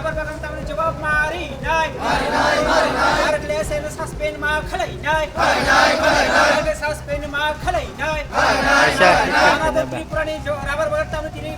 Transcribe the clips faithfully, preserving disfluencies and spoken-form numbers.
Bagan tamni jawab mari nai. Mari nai, mari nai. Ar kle se no suspend ma khalai nai. Mari nai, mari nai. Ar kle suspend ma khalai nai. Mari nai, mari nai. Manato Tripura ni jo-, rubber bagan tamni tini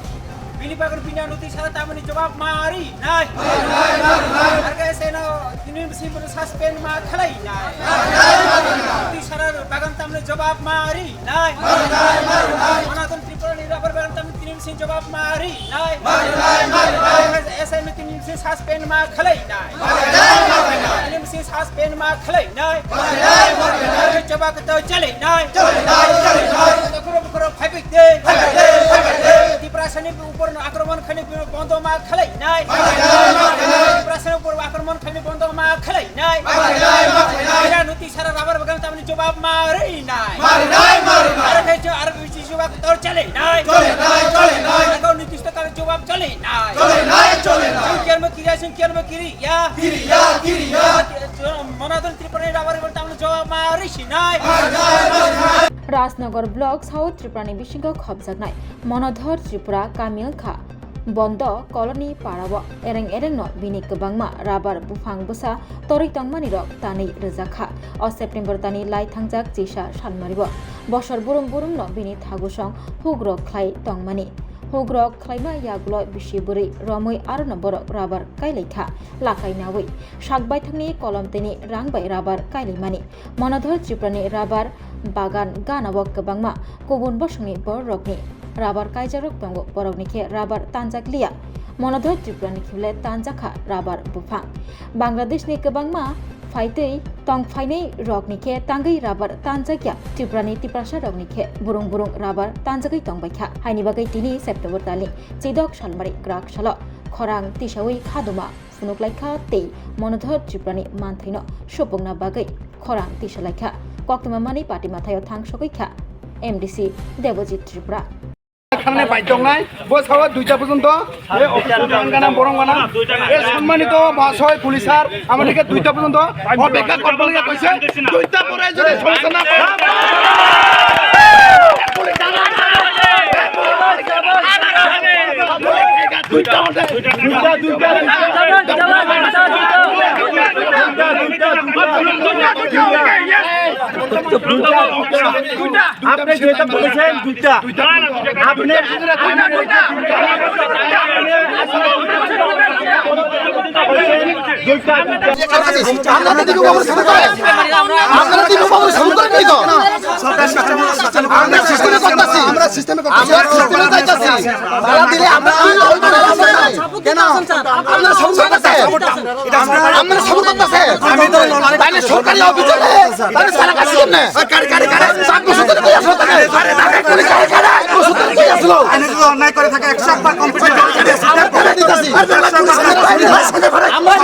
bini bagan bini anuti sara tamni jawab mari nai. Mari nai, mari nai. Ar kle se no tini bisi bono suspend ma khalai nai. Mari nai, mari nai. Anuti sara bagan tamni jawab mari nai. Mari nai, mari nai. Manato Tripura ni rubber bagan tamni tini bisi jawab mari nai. Mari nai, mari nai. S M tini bisi suspend ma khalai nai. Mari nai, mari nai. Tini bisi suspend ma khalai nai. Mari nai, mari nai. Jawab to chale nai. Chale nai, chale nai. Khoro khoro phaibai de. Phaibai de, phaibai de. Tiprasa ni upor no akromon khani bondo ma khalai nai. Mari nai, mari nai. Tiprasa ni upor akromon khani bondo ma khalai nai. Mari nai, mari nai. Ira nuti sara rubber bagan tamni jawab mari nai. Mari nai, mari nai. Aro khai jo, aro bichi jawab tor chale nai. Chale nai, chale nai. Aro niti sara jawab chale nai. Chale nai, chale nai. Sung kiyan mo kiriya, sung kiyan mo kiriya. Kiriya, kiriya. Manato Tripura ni rubber bagan tamni jawab mari si nai. Mari nai, mari nai. Rajnagar block South Tripura ni bisingo khopjaknai Monodhor Tripura kami wngkha Bondo Colony parao ereng erengno bini kwbangma rubber buphang bwsa torwi tongmani rok tanwi rwjakha. O September tani lai thangjak chisa salmario bosor burum burumno bini thagusong hugrok khlai tongmani. Hugrok khlaima yagulo bisi bwrwi romwi arono borok rubber kailaikha lakai nawi. Sak baithangni kolom tini rang bai rubber kailaimani. Monodhor Tripurani rubber bagan ganao kwbangma kubun bosongni bororokni rubber kaijakrok tongo, borokni khe rubber tanjak liya. Monodhor Tripurani khe le tanjakha rubber buphang. Bangladeshni kwbangma phaitwi tong phainai rokni khe tangwi rubber tanjakya, Tripurani Tiprasa rokni khe burung burung rubber tanjagwi tongbaikha. Haini bagwi tini September talni chidok salmari kwrak salo khorang tisawi khaduma phunuk laikha tei Monodhor Tripurani manthaino supungna bagwi khorang tisa laikha. Koktwma manwi party mathaio thang sogwi kha M D C Debojit Tripura. এখানে বাইক নাই, বস হওয়া দুইটা পর্যন্ত। এ অফিসার গণা, বরং গণা। এ সম্মানিত মহাশয় পুলিশ স্যার, আমাদেরকে দুইটা পর্যন্ত অপেক্ষা করতে বলে কইছে। দুইটা পরে যদি সমস্যা না হয়, দুইটা মধ্যে, দুইটা, দুইটা। আপনি যেটা বলেছেন দুইটা, আপনি আপনারা যদি ব্যবস্থা করে, আপনারা যদি ব্যবস্থা করে, এই তো। আমরা সিস্টেমে করতেছি, আমরা সিস্টেমে করতেছি, আমরা সিস্টেমে যাইতেছি। তারা দিলে আমরা, আমরা, আমরা, আমরা, কেন? আপনারা সাপোর্ট করতেছে। আপনারা সাপোর্ট করতেছে। আমি তো তাহলে সরকারি অফিসে, তাহলে সারা কাজ কেমনে? কারে, কারে, কারে? সাত বছর ধরে কই আসলে তাকে? আরে, তাকে করে কারে, কারে? আট বছর ধরে কই আসলো? আইনে যদি অন্যায় করে থাকে, একশো একবার কমপ্লেন করে। আমরা করে দিতেছি। আমরা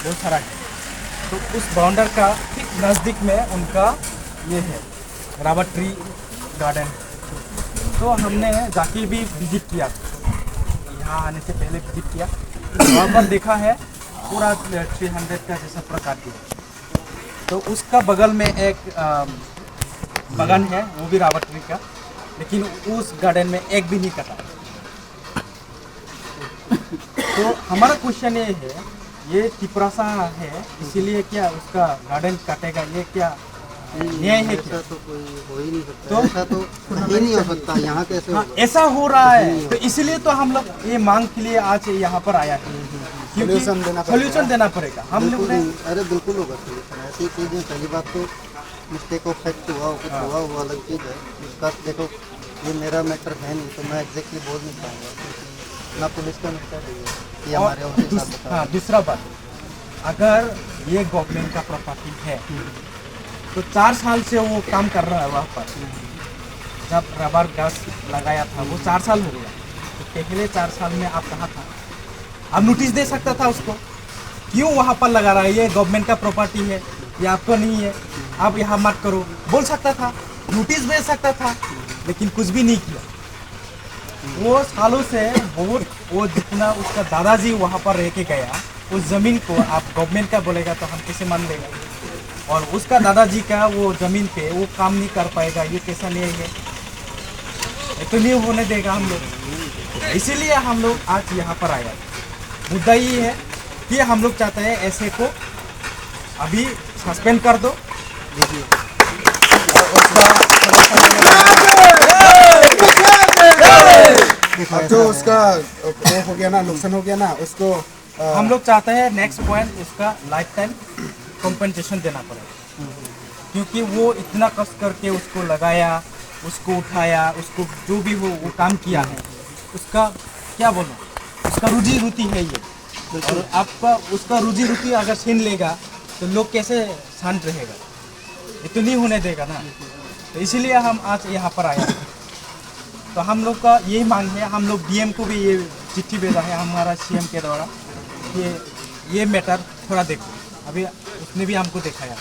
बहुत सारा है। तो उस बाउंडर का ठीक नज़दीक में उनका ये है, रबर ट्री गार्डन। तो हमने जाके भी विजिट किया, यहाँ आने से पहले विजिट किया। वहाँ पर देखा है पूरा थ्री हंड्रेड का जैसा पूरा काट दिया। तो उसका बगल में एक, अ, बगान है, वो भी रबर ट्री का, लेकिन उस गार्डन में एक भी नहीं कटा। तो हमारा क्वेश्चन ये है, ये तिपरासा है, इसीलिए क्या उसका गार्डन काटेगा, ये क्या नहीं, न्याय है ऐसा क्या? तो कोई हो ही नहीं सकता, तो ऐसा तो कहीं नहीं हो सकता, यहाँ कैसे हाँ, होगा? ऐसा हो रहा कहीं है, नहीं तो होगा। इसीलिए तो हम लोग ये मांग के लिए आज यहाँ पर आया है। क्योंकि सॉल्यूशन देना पड़ेगा। सॉल्यूशन देना पड़ेगा। हम लोग बिल्कुल ने नहीं, अरे बिल्कुल होगा सॉल्यूशन। ऐसी चीज़ें पहली बात तो मिस्टेक ऑफ फैक्ट हुआ हो, कुछ हाँ। हुआ, वो अलग चीज़ है। उसका देखो, ये मेरा मैटर है नहीं, तो मैं एग्जैक्टली बोल नहीं पाऊंगा, क्योंकि ना पुलिस का मैटर है ये, ये और हमारे ऑफिस दूस-, आप बता हाँ, रहे। दूसरा बात, अगर ये गवर्नमेंट का प्रॉपर्टी है, हम्म। तो चार साल से वो काम कर रहा है वहाँ पर। हम्म। जब रबर गाछ लगाया था, वो चार साल हो गया, तो पहले चार साल में आप कहाँ था? आप नोटिस दे सकता था उसको, क्यों वहाँ पर लगा रहा है, ये गवर्नमेंट का प्रॉपर्टी है, ये आपको नहीं है, आप यहाँ मत करो, बोल सकता था, नोटिस भेज सकता था, लेकिन कुछ भी नहीं किया। वो सालों से बहुत, वो जितना उसका दादाजी वहाँ पर रह के गया, उस ज़मीन को आप गवर्नमेंट का बोलेगा तो हम कैसे मान लेगा? और उसका दादाजी का वो ज़मीन पे वो काम नहीं कर पाएगा, ये कैसा न्याय है? ये तो नहीं होने देगा हम लोग। इसीलिए हम लोग आज यहाँ पर आया। मुद्दा ये है कि हम लोग चाहते हैं ऐसे को अभी सस्पेंड कर दो। और उसका, और जो उसका वो हो गया ना, नुकसान हो गया ना, उसको, अ, हम लोग चाहते हैं नेक्स्ट पॉइंट उसका लाइफ टाइम कॉम्पेंसेशन देना पड़े, क्योंकि वो इतना कष्ट करके उसको लगाया, उसको उठाया, उसको जो भी हो वो काम किया है, उसका क्या बोलूँ, उसका रोजी रोटी है ये। और आपका, उसका रोजी रोटी अगर छीन लेगा तो लोग कैसे शांत रहेगा? ये तो नहीं होने देगा ना। तो इसीलिए हम आज यहाँ पर आए हैं। तो हम लोग का यही मांग है, हम लोग डीएम को भी ये चिट्ठी भेजा है हमारा सीएम के द्वारा कि ये मैटर थोड़ा देखो। अभी उसने भी हमको दिखाया,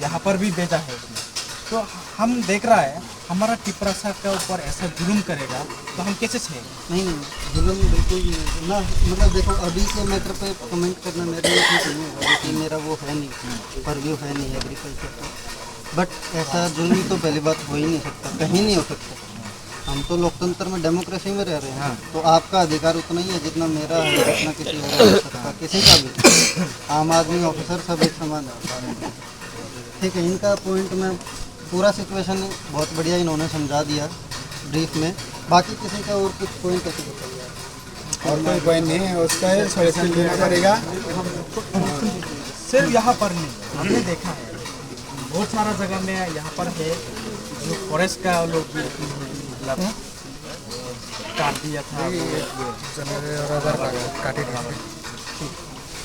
यहाँ पर भी भेजा है उसने। तो हम देख रहा है हमारा तिपरासा के ऊपर ऐसा जुल्म करेगा तो हम कैसे सहेंगे? नहीं, नहीं, जुल्म बिल्कुल भी नहीं है ना। मतलब देखो, अभी के मैटर पे कमेंट करना मेरे लिए ठीक नहीं होगा, क्योंकि मेरा वो है नहीं, परव्यू है नहीं एग्रीकल्चर का। बट ऐसा जुल्म तो पहली बात हो ही नहीं सकता, कहीं नहीं हो सकता। हम तो लोकतंत्र में, डेमोक्रेसी में रह रहे हैं। हाँ। तो आपका अधिकार उतना ही है जितना मेरा है, जितना किसी और ऑफिसर का, किसी का भी। आम आदमी, ऑफिसर, सब एक समान है। ठीक है, इनका पॉइंट में पूरा सिचुएशन बहुत बढ़िया इन्होंने समझा दिया ब्रीफ में। बाकी किसी का और कुछ पॉइंट है तो बताइए। और कोई पॉइंट नहीं है, उसका ही सॉल्यूशन लेना पड़ेगा। सिर्फ यहाँ पर नहीं, हमने देखा है बहुत सारा जगह में यहाँ पर है, जो फॉरेस्ट का लोग भी मतलब काट दिया था। ये, ये, ये। रबर काट, काटे थे।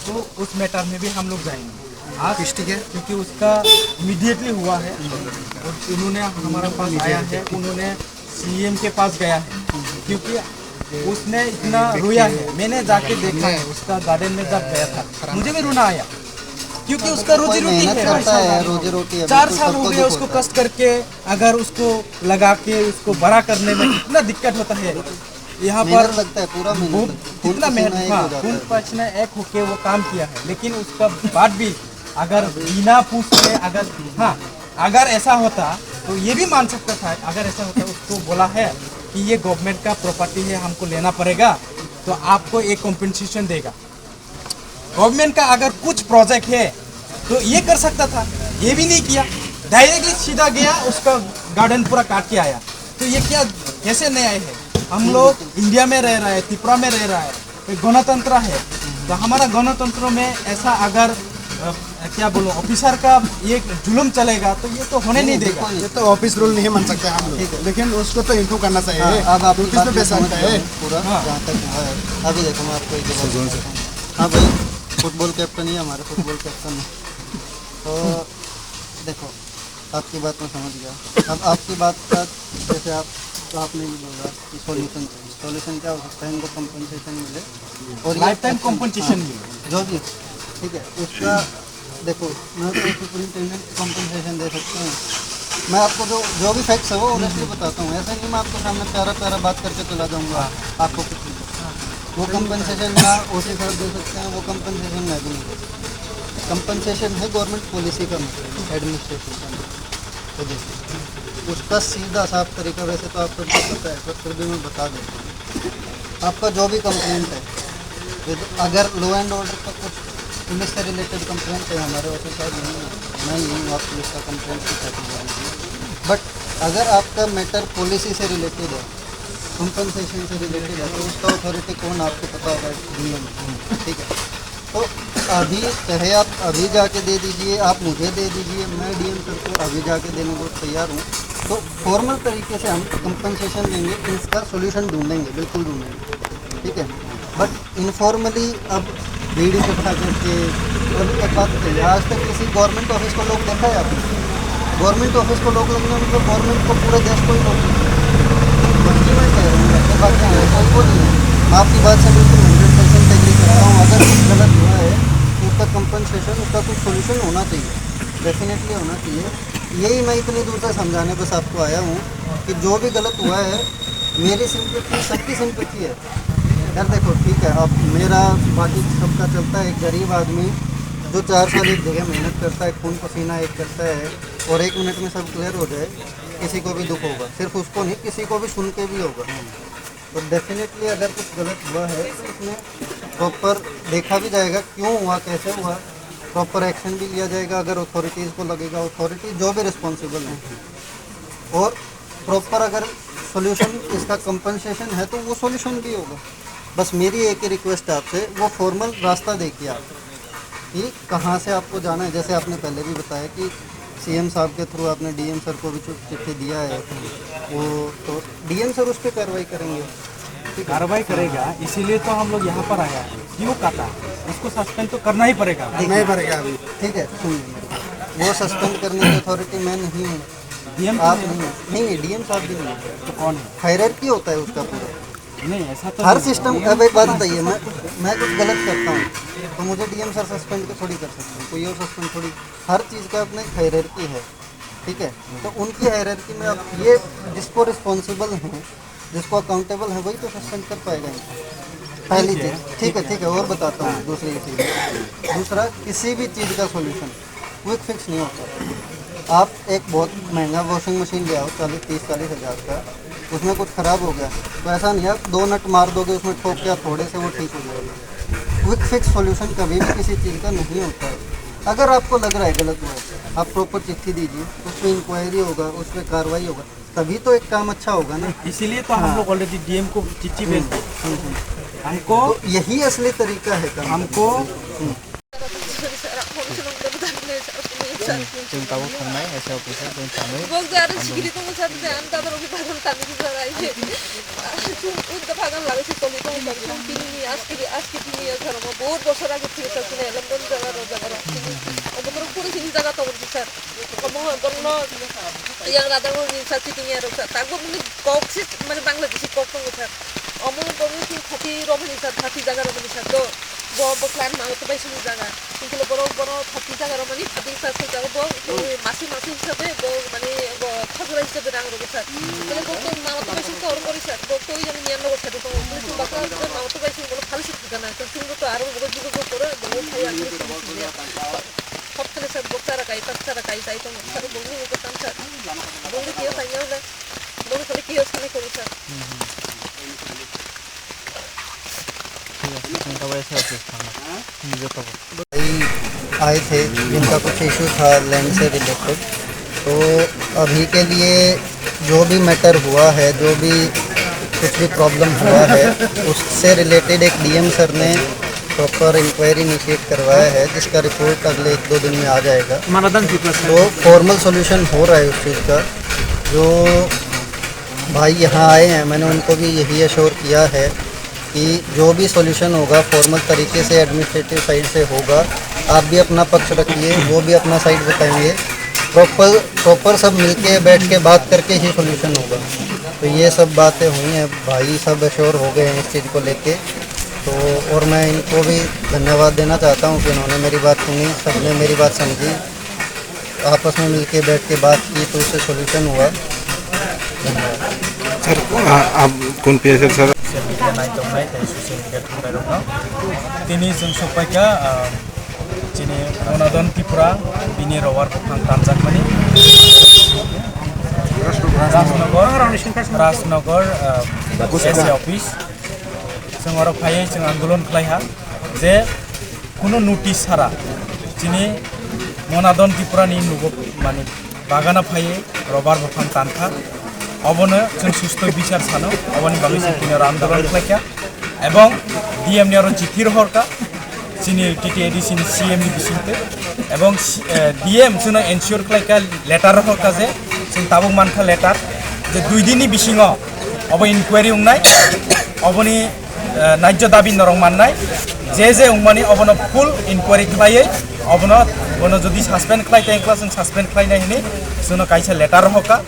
तो उस मैटर में भी हम लोग जाएंगे आज, किस, ठीक है? क्योंकि उसका इमीडिएटली हुआ है। और उन्होंने हमारे पास आया है, उन्होंने सीएम के पास गया है, क्योंकि उसने इतना रोया है। मैंने जाके देखा है उसका गार्डन में जब गया था, मुझे भी रोना आया, क्योंकि उसका रोजी रोटी है। रोजी रोटी है, चार साल हो गए उसको कष्ट करके, अगर उसको लगा के उसको बड़ा करने में कितना दिक्कत होता है। यहाँ पर मेहनत लगता है, पूरा मेहनत बहुत लगता है। कितना मेहनत, हाँ, खून पसीना एक होके वो काम किया है, लेकिन उसका बाद भी अगर बिना पूछ के, अगर, हाँ, अगर ऐसा होता तो ये भी मान सकता था। अगर ऐसा होता, उसको बोला है कि ये गवर्नमेंट का प्रॉपर्टी है, हमको लेना पड़ेगा, तो आपको एक कॉम्पेंसेशन देगा। गवर्नमेंट का अगर कुछ प्रोजेक्ट है तो ये कर सकता था, ये भी नहीं किया, डायरेक्टली सीधा गया, उसका गार्डन पूरा काट के आया। तो ये क्या, कैसे न्याय है? हम लोग इंडिया में रह रहा है, त्रिपुरा में रह रहा है, एक गणतंत्र है, तो हमारा गणतंत्र में ऐसा अगर, अ, क्या बोलूं, ऑफिसर का ये जुल्म चलेगा तो ये तो होने नहीं देगा। ये तो ऑफिस रूल नहीं मान सकते हम लोग, लेकिन उसको तो इन्फॉर्म करना चाहिए। हाँ, अब आप नोटिस पे भेज सकता है। पूरा जहाँ तक हुआ है। अभी देखो, मैं आपको एक बात बताता हूँ। हाँ भाई, फुटबॉल कैप्टन ही हमारे, फुटबॉल कैप्टन है। तो देखो, आपकी बात मैं समझ गया। अब आपकी बात का, जैसे आप, तो आपने भी बोला कि सॉल्यूशन चाहिए। सॉल्यूशन क्या हो सकता है? इनको कॉम्पेंसेशन मिले और ये लाइफ टाइम कॉम्पेंसेशन मिले। जो भी, ठीक है, उसका देखो, मैं तो सुपरिंटेंडेंट को कॉम्पेंसेशन दे सकता हूँ। मैं आपको जो, जो भी फैक्ट्स है, वो ऑनेस्टली बताता हूँ। ऐसा नहीं मैं आपके सामने प्यारा प्यारा बात करके चला जाऊँगा, आपको कुछ नहीं। वो कॉम्पेंसेशन ना ओसी साहब दे सकते हैं, वो कॉम्पेंसेशन मैं भी नहीं दे सकता। कॉम्पेंसेशन है गवर्नमेंट पॉलिसी का, एडमिनिस्ट्रेशन का। तो देखिए, उसका सीधा साफ तरीका, वैसे तो आपको भी पता है, पर फिर भी मैं बता देता हूँ। आपका जो भी कंप्लेंट है, ये तो अगर लॉ एंड ऑर्डर का कुछ पुलिस से रिलेटेड कंप्लेंट है, हमारे ऑफिस का नहीं है, मैं यही हूँ, आप पुलिस का कंप्लेंट भी कर दीजिए। बट अगर आपका मैटर पॉलिसी से रिलेटेड है, कॉम्पेंसेशन से रिलेटेड है, तो उसका अथॉरिटी कौन, आपको पता होगा डीएम, ठीक है। तो अभी चाहे आप अभी जाके दे दीजिए, आप मुझे दे दीजिए, मैं डीएम सर को अभी जाके देने को तैयार हूँ। तो फॉर्मल तरीके से हम कॉम्पेंसेशन देंगे, इसका सॉल्यूशन ढूंढेंगे, बिल्कुल ढूंढेंगे, ठीक है। बट इनफॉर्मली अब भीड़ इकट्ठा करके, अभी एक बात बताइए, आज तक किसी गवर्नमेंट ऑफिस को लोग देखा है आपने? गवर्नमेंट ऑफिस को लोग लगने, मतलब, गवर्नमेंट को पूरे देश को ही लोग, बल्कि मैं कह रहा हूँ, मैं बात नहीं है, कोई को नहीं है। मैं आपकी बात से बिल्कुल हंड्रेड परसेंट एग्री करता हूँ। अगर कुछ गलत हुआ है तो उसका कंपनसेशन, उसका कुछ सॉल्यूशन होना चाहिए, डेफिनेटली होना चाहिए। यही मैं इतनी दूर तक समझाने बस आपको आया हूँ कि जो भी गलत हुआ है, मेरी सिंपैथी, सबकी सिंपैथी है। यार देखो, ठीक है, अब मेरा, बाकी सबका चलता है, एक गरीब आदमी जो चार साल एक जगह मेहनत करता है, खून पसीना एक करता है और एक मिनट में सब क्लियर हो जाए, किसी को भी दुख होगा। सिर्फ उसको नहीं, किसी को भी सुन के भी होगा। तो डेफिनेटली अगर कुछ गलत हुआ है तो उसमें प्रॉपर देखा भी जाएगा क्यों हुआ, कैसे हुआ, प्रॉपर एक्शन भी लिया जाएगा। अगर अथॉरिटीज़ को लगेगा, अथॉरिटी जो भी रिस्पॉन्सिबल है, और प्रॉपर अगर सॉल्यूशन, इसका कंपनसेशन है तो वो सॉल्यूशन भी होगा। बस मेरी एक ही रिक्वेस्ट है आपसे, वो फॉर्मल रास्ता देखिए आप कि कहाँ से आपको जाना है। जैसे आपने पहले भी बताया कि सीएम साहब के थ्रू आपने डीएम सर को भी चि-, चिट्ठी दिया है, वो तो डीएम सर उस पर कार्रवाई करेंगे। ठीक है? कार्रवाई करेगा, इसीलिए तो हम लोग यहाँ पर आया है। क्यों काटा? इसको सस्पेंड तो करना ही पड़ेगा। नहीं पड़ेगा अभी। ठीक है, सुनिए मेरी बात। वो सस्पेंड करने की अथॉरिटी मैं नहीं हूँ। डीएम तो आप नहीं। नहीं, नहीं, डीएम साहब भी नहीं है। तो कौन है? हायरार्की होता है उसका पूरा। नहीं, ऐसा तो हर नहीं। सिस्टम। अब एक बात बताइए, मैं मैं कुछ गलत करता हूँ तो मुझे डीएम सर सस्पेंड थोड़ी कर सकते हैं, कोई और सस्पेंड थोड़ी। हर चीज़ का अपना एक हायरार्की है, ठीक है? तो उनकी हायरार्की में आप ये जिसको रिस्पॉन्सिबल हैं, जिसको अकाउंटेबल है, वही तो सस्पेंड कर पाएगा इनको। पहली ठीक है, चीज़, ठीक है, ठीक है। ठीक है, और बताता हूँ दूसरी चीज़। दूसरा, किसी भी चीज़ का सॉल्यूशन क्विक फिक्स नहीं होता। आप एक बहुत महंगा वॉशिंग मशीन ले आओ, चालीस, तीस चालीस हज़ार का, उसमें कुछ ख़राब हो गया, तो ऐसा नहीं है आप दो नट मार दोगे उसमें ठोक के, आप थोड़े से वो ठीक हो जाएगा। क्विक फिक्स सॉल्यूशन कभी भी किसी चीज़ का नहीं होता है। अगर आपको लग रहा है गलत हुआ है, आप प्रॉपर चिट्ठी दीजिए, उस पर इंक्वायरी होगा, उस पर कार्रवाई होगा, तभी तो एक काम अच्छा होगा ना। इसीलिए तो हम हाँ। लोग ऑलरेडी डीएम को चिट्ठी भेज हम्म, दिए। हम्म, हम्म। हमको तो यही असली तरीका है काम हमको करने का। हम्म। Chwng, chwng tabuk thangnai S A office o, chwng tanwi. Bok je aro sikiri tongo sir, je ani dada rok bagan tani sir, ai je. Chwng unta bagan lagwi se tongwi tongo sir, chwng tini ni aski, aski tini ya sir, omo bahut bosor age thik sir, chwng elem don jaga ro jaga ro. Obo borok kuri sini jaga tongo sir. Omo borok no yang rada rok ni sir, sitting ya rok sir. Tabuk ni kok se mane Bangladeshi kok tongo sir. Omo borok ni thati romani sir, thati jaga romani sir do. Bo, bo plan ma to bai sini jaga. Hingkhe borok, borok thati jaga romani, thati sa se jaga bo, eh, masi, masi hisabe bo, mane, bo khajura hisabe rang rogo sir. Tole bo to ma to bai sini to oro kori sir. Bo to yang niyan rogo sir. Bo to ma to bai sini bo khali sir thikana. To sini bo to aro bo jigo bo koro, bo bo khaya khali sir thikana. Hop khali sir bo chara kai, tak chara kai, tai to sir bo ni ko tam sir. Bo ni kiyo kai ya le. Bo ni khali kiyo sini kori sir. ठीक है, इनका वैसे ऐसे खाना। हम्म, जो तो। भाई आए थे जिनका कुछ इशू था लैंड से रिलेटेड, तो अभी के लिए जो भी मैटर हुआ है, जो भी कुछ भी प्रॉब्लम हुआ है, उससे रिलेटेड एक डीएम सर ने प्रॉपर इंक्वायरी इनिशिएट करवाया है, जिसका रिपोर्ट अगले एक दो दिन में आ जाएगा। समाधान की प्रक्रिया। तो फॉर्मल सॉल्यूशन हो रहा है उस चीज़ का। जो भाई यहाँ आए हैं, मैंने उनको भी यही अश्योर किया है कि जो भी सॉल्यूशन होगा फॉर्मल तरीके से एडमिनिस्ट्रेटिव साइड से होगा। आप भी अपना पक्ष रखिए, वो भी अपना साइड बताएंगे। प्रॉपर, प्रॉपर सब मिलके बैठ के बात करके ही सॉल्यूशन होगा। तो ये सब बातें हुई हैं, भाई सब अश्योर हो गए हैं इस चीज़ को लेके। तो और मैं इनको भी धन्यवाद देना चाहता हूँ कि उन्होंने मेरी बात सुनी, सबने मेरी बात समझी। आपस में मिलके बैठ के बात की तो उससे सॉल्यूशन हुआ। धन्यवाद। सर, आ, आप कौन PSL sir? Tini chwng sokpaikha, ah, chini Monadon Tripura, bini robar buphang tanjakmani. Rajnagar, Rajnagar, ah, S A office. Chwng oro phaiwi chwng andolon khlaiha je kuno notice sara chini Monadon Tripura ni nugo mani bagana phaiwi robar buphang tankha. Obono chwng susto bichar sano, oboni bagwi chwng tini oro andolon khlaikha. Ebong D M ni oro chithi rohorkha chini T T A D C ni C M ni bisingtwi. Ebong, eh, D M chwngno ensure khlaikha, letter rohorkha je chwng tabuk mankha letter je dui din ni bisingo obo inquiry wngnai, oboni, eh, naijjo dabi norok mannai, je je wngmani obono full inquiry khlaiwi obono, bono jodi suspend khlai tei wngkha chwng suspend khlainai hwnwi chwngno kaisa letter rohorkha.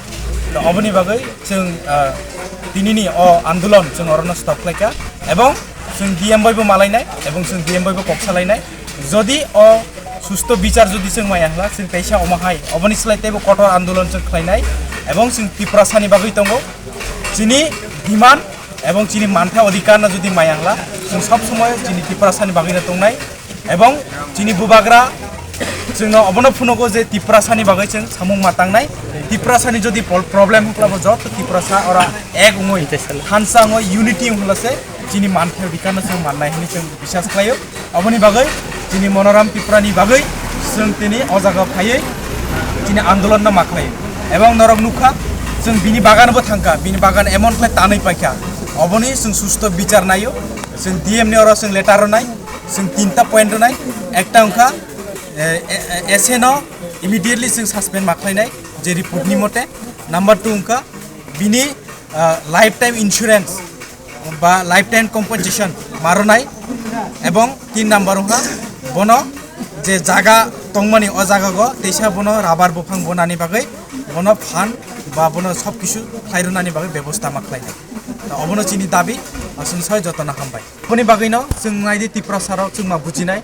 To oboni bagwi chwng, ah, tinini o andolon chwng orono stop khlaikha, ebong chwng D M bai bo malainai, ebong chwng D M bai bo kok salainai. Jodi o susto bichar jodi chwng maya hwla, chwng teisa omo hai, oboni slai teibo kotor andolon chwng khlainai, ebong chwng Tiprasani bagwi tongo. Chini demand ebong chini mantha odhikar no jodi maya hwla, chwng sob somoi chini Tiprasani bagwi no tongnai. Ebong chini bubagra chwngno obono phunugo je Tiprasani bagwi chwng samung ma tangnai. Tiprasani jodi pol-, problem hwnkla bo joto Tiprasa ora ek wngwi, thansa wngwi, unity wngla se chini manthai odhikar no chwng mannai hwnwi chwng biswas khlaio. Aboni bagwi chini Monoram Tripurani bagwi chwng tini o jaga phaiwi chini andolon no ma khlaio. Ebong norok nukha, chwng bini bagan bo thangkha, bini bagan emon khlai tanwi paikha. Oboni chwng susto bichar naio, chwng D M ni oro chwng letter rwnai, chwng tinta point rwnai, ekta wngkha, eh, eh, S A no immediately chwng suspend ma khlainai, je report ni mote. Number two wngkha, bini, ah, lifetime insurance ba lifetime compensation ma rwnai, ebong tin number wngkha, bono je jaga tongmani o jaga go teisa bono rubber buphang bonani bagwi bono phan ba bono sob kisu khlai rwnani bagwi bebosta ma khlainai. To obono chini dabi, aswng soi jotono hambai. Boni bagwino chwng naidi Tiprasa rok chwng ma bujinai,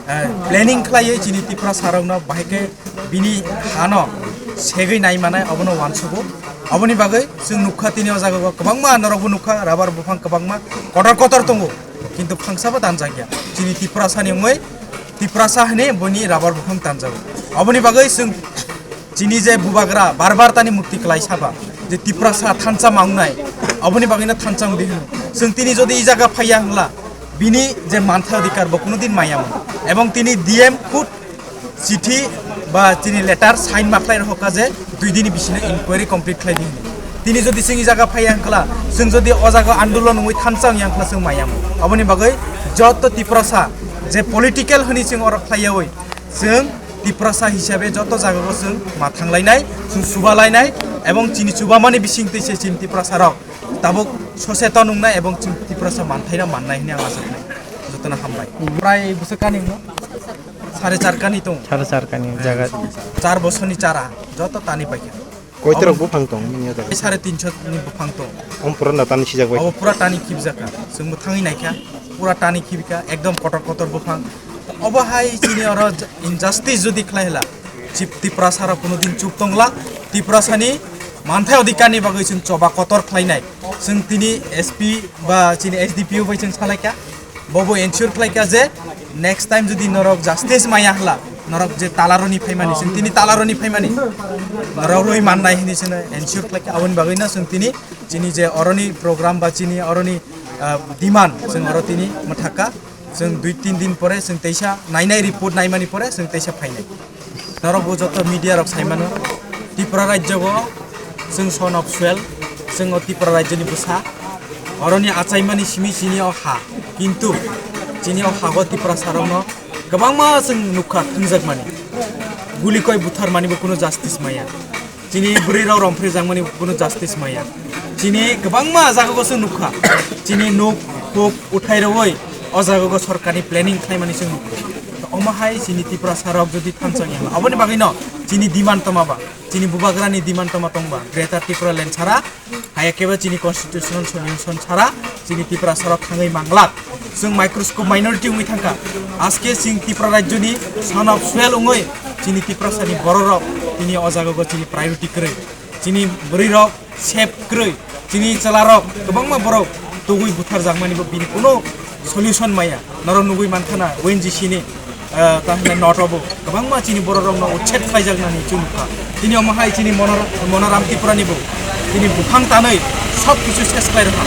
eh, planning khlaiwi chini Tiprasa rokno bahai khe bini hano segwi nai manai obono uansugo. Oboni bagwi chwng nukha tini o jaga o kwbangma norokbo nukha rubber buphang kwbangma kotor kotor tongo, kintu phangsabo tanjakya. Chini Tiprasani wngwi Tiprasa hwnwi boni rubber buphang tanjago. Oboni bagwi chwng chini je bubagra bar bar tani mukti kwlai saba je Tiprasa thansa ma wngnai, oboni bagwino thansa wngdi hwno. Chwng tini jodi i jaga phaiya hwnkla bini je manthai odhikar bo kuno din maya mano. Ebong tini D M khud chithi ba chini letter sign ma khlai rokha je dui dini bisino inquiry complete khlai di hwnwi. Tini jodi chwng i jaga phaiya hwnkla, chwng jodi o jaga andolon wngwi thansa wngya hwnkla chwng maya mano. Oboni bagwi joto Tiprasa je political hwnwi chwng oro khlaiyawi, chwng Tiprasa hisabe joto jagao chwng ma thanglainai, chwng chubalainai, ebong chini chubamani bisingtwi se chini Tiprasa rok tabuk soseton wngnai ebong chwng Tiprasa manthaino mannai hwnwi ang asa khlai. Jotono hambai. Prai bwswk kani no? Sare char kani tong. Sare char kani jaga. Char bosorni chara joto tani paikha. Koitorok buphang tong nini o jaga? Sare tinso ni buphang tong. Om pura na tani sijak bai. Abo pura tani khibjaka. Chwngbo thangwi naikha. Pura tani khibika. Ekdom kotor kotor buphang. Obo hai chini oro injustice jodi khlai hwla, chip Tiprasa rok kuno din chup tongla. Tiprasani manthai odhikarni bagwi chwng choba kotor khlainai. Chwng tini S P ba chini S D P O bai chwng salaikha. Bobo ensure khlaikha je next time jodi norok justice maya hwla, norok je talaroni phaimani, chwng tini talaroni phaimani, norok rwi mannai hwnwi chwngno ensure khlaikha. Aboni bagwino chwng tini chini je oroni program ba chini oroni, ah, demand chwng oro tini mwthakha. Chwng dui tin din pore chwng teisa nainai, report naimani pore chwng teisa phainai. Norok bo joto media rok saimano, Tripura rajyo o chwng son of soil, chwng o Tripura rajyoni bwsa, oroni achaimani simi chini o ha, kintu chini o hago Tiprasa rokno kwbangma chwng nukha thwngjakmani, guli koi butharmani bo kuno justice maya. Chini bwrwi rok romphri jakmani kuno justice maya. Chini kwbangma jaga o se nukha. Chini nuk huk uthai rwi o jaga o sorkarni planning khlaimani se nukha. To omo hai chini Tiprasa rok jodi thansa wngya, aboni bagwi no chini demand toma ba, chini bubagrani demand toma tongba, Greater Tipraland sara, hai khe ba chini constitutional solution sara, chini Tiprasa rok thangwi manglak. Chwng microscope minority wngwi thangkha. Aske chwng Tripura rajyoni son of soil wngwi chini Tiprasani bororok tini o jagao chini priority kwrwi. Chini bwrwirok safe kwrwi. Chini chwlarok kwbangma borok tugwi butharjakmani bo bini kuno solution maya. Norok nugwi mankha na O N G C ni, ah, ta hwnna noto bo kwbangma chini bororokno uchet khlaijaknani chwng nukha. Tini omo hai chini Monor-, Monoram Tripurani bo tini buphang tanwi sob kichu ses khlai rwkha.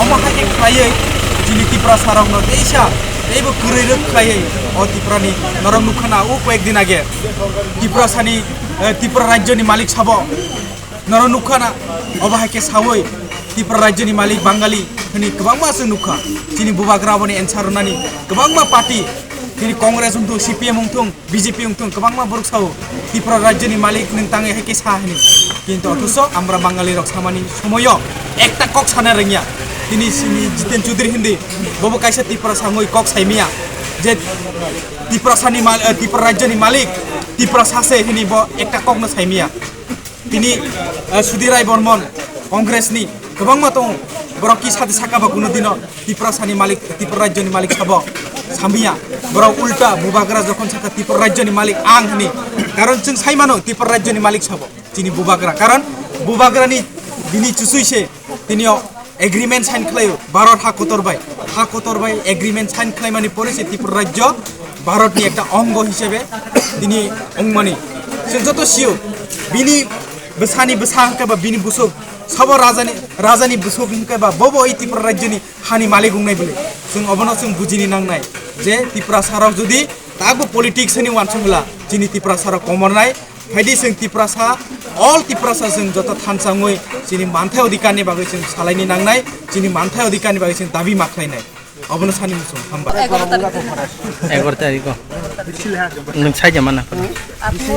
Omo hai khe khlaiwi chini Tiprasa rokno teisa teibo kwrwi rwk khlaiwi o Tripurani norok nukha na o koyek din age Tiprasani, eh, Tripura rajyoni malik sabo norok nukha na obo hai khe sawi Tripura rajyoni malik Bangali hwnwi kwbangma se nukha. Chini bubagra aboni answer rwnani kwbangma party, chini Congress wngthung, C P M wngthung, B J P wngthung, kwbangma borok sao, Tripura rajyoni malik nwng tangwi hai khe sa hini. Kintu othocho amra Bangali rok samani somoyo ekta kok sana rwngya. Tini sini Jiten Chaudhary hindi, bobo kaisa Tiprasa wngwi kok saimaya je Tiprasani mal-, eh, Tripura rajyoni malik Tiprasa se hini bo ekta kokno saimaya. Tini, eh, Sudhir Rai Bormon, Congress ni kwbangma tongo. Borok ki sadi saka ba kuno dino Tiprasani malik, Tripura rajyoni malik sabo samya. Borok ulta bubagra jokhon saka Tripura rajyoni malik ang hini. Karon chwng sai mano Tripura rajyoni malik sabo. Chini bubagra. Karon bubagrani bini chusui se tini o agreement sign khlaio Bharat ha kotor bai. Ha kotor bai agreement sign khlaimani pore se Tripura rajyo Bharatni ekta ongo hisabe tini ongmani. Chwng joto sio, bini bwsani bwsa hwnkhe ba bini busuk, sabo rajani, rajani busuk hwnkhe ba bobo oi Tripura rajyoni hani malik wngnai bwle. Chwng obono chwng bujini nangnai je Tiprasarok jodi tago politics ni wansuk hwla chini Tiprasarok komornai. Phaidi chwng Tiprasa, all Tiprasa chwng joto thansa wngwi chini manthai odhikar ni bagwi chwng salaini nangnai, chini manthai odhikar ni bagwi chwng dabi ma khlainai. Obono sani muchung, hambai. Egaroh tarikh. Egaroh tarikh o. Nwng sai jama na? Abo ang bo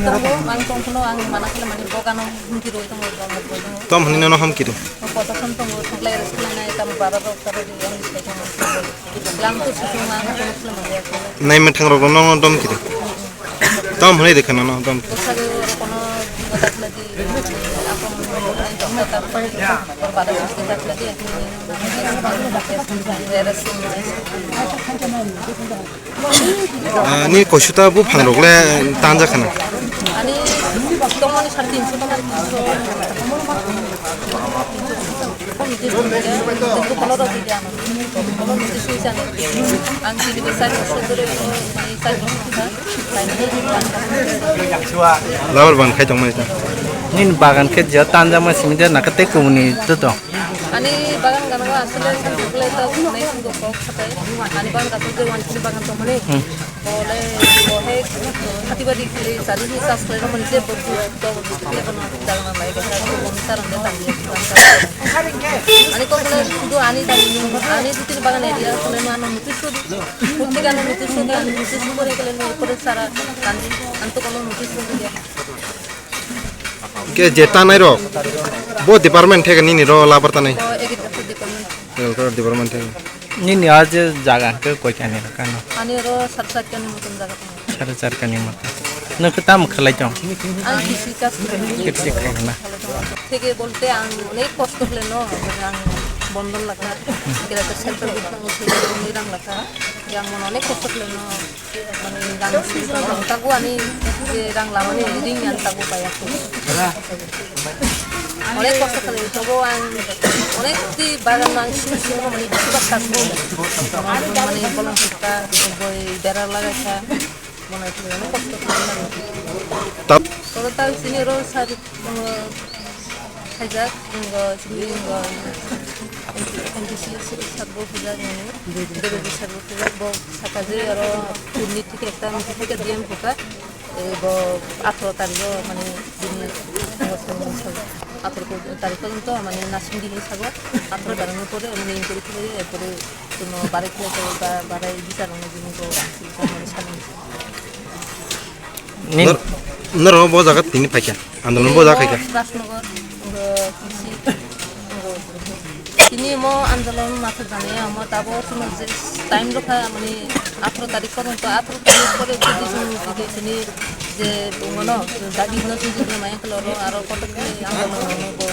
tongo, ang tongphano ang mana khle mani bogano humki roi tongo, bogano roi tongo. Tom hwnwi nono humki rw? Potason tongo, thuklai rw, thuklai nai, tamo bara rok, tamo di, ang sai tongo. Lam tu susung lang, kono khle mani. Nai mwthang rok nono dom ki rw? Tom hwnwi rw kha nono dom ki? Bwsajwk rok kono dakla di, mani, ako mani, dakla di, dakla di. Ah, ni kosuta buphang rok le tanja khana. Ani tongmani sare tinso tongmani tinso. Ang tini bo sari bosor dhore, mane sari bosor kha. Labar ban khai tongmani ta. Nini bagan khe je tanja ma simi de naka tei kumuni joto. Ani bagan gana asle santi bole ta nai kok kok khatai. Ani bagan kaso je wan chini bagan tongmani. Hmm. Bole bohe khati badi kle sadi ni sas kle mani je bodu to bodu kle kono jaga na lai kha ko mani saran de tang ye. Ani kok kle sudu ani tang ani dui tin bagan area kle mano mutu sudu. Mutu gana mutu sudu ani mutu sudu kore kle no kore sara kandi anto kono mutu sudu ya. Ke je tanai rok, bo department theke nini ro labar tanai? O, agriculture department. Agriculture department theke. Nini a je jaga ke koi kani kano? Ani ro sat sat kani mutun jaga tong. Sat sat kani mutun. Nang ke tam khalai tong? Ang kisi kas khalai. Kisi khalai na. Theke bolte ang onek kosto khle no, ang bondon lakha. Kira ke self help group nang theke rang lakha. Yang mon onek kosto khle no. Mane rang si rang tago ani je rang lamani ring an tago kaya ko. Onek kosto khlai tobo ang onek di bagan ang si si mane bisi bak tago. Mane bolong sukha boi bera lagai kha. Mane onek kosto khlai. Tap. Total sini ro sari Khaijak, wngkha chini wngkha M D C sabo khaijak, mane, deputy sabo khaijak, bo saka je aro chini thik ekta, mane, thik D M khuka, e, bo atharo tarikh o, mane, bini atharo tarikh porjonto, mane, nursing di hinwi sabo, atharo tarikh ni pore, mane, inquiry khlaiwi, erpore, kuno barai khlai, ba, barai bichar rwna, bini bo, mane, sabo. Nini Nor-, norok bo jaga tini phaikha? Andolon bo jaga khaikha? Rajnagar, uh, Kisi, uh, tini mo andolon mathajani, amo tabo kuno je time rokha, mane, atharo tarikh porjonto, atharo tarikh pore jodi chwng jodi tini je bungono, dagi no chwng jodi maya khloro, aro kotor khe andolon bo.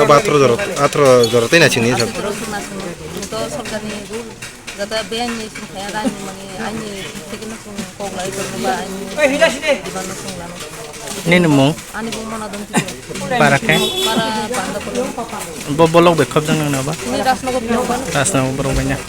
Abo atharo jora, atharo jora tei na chini sab. Atharo jora chwng na chwng, to sorkarni rule. Jata beng ni sing kaya rang ni mani ani thik no sung kok lai sung ba ani diban no sung lano. Nini mung? Ani mung mana don tiko. Para khe? Para banda polo. Bo bolok be khop jang na ba? Ni Rajnagar bolok ban. Rajnagar bolok ban ya.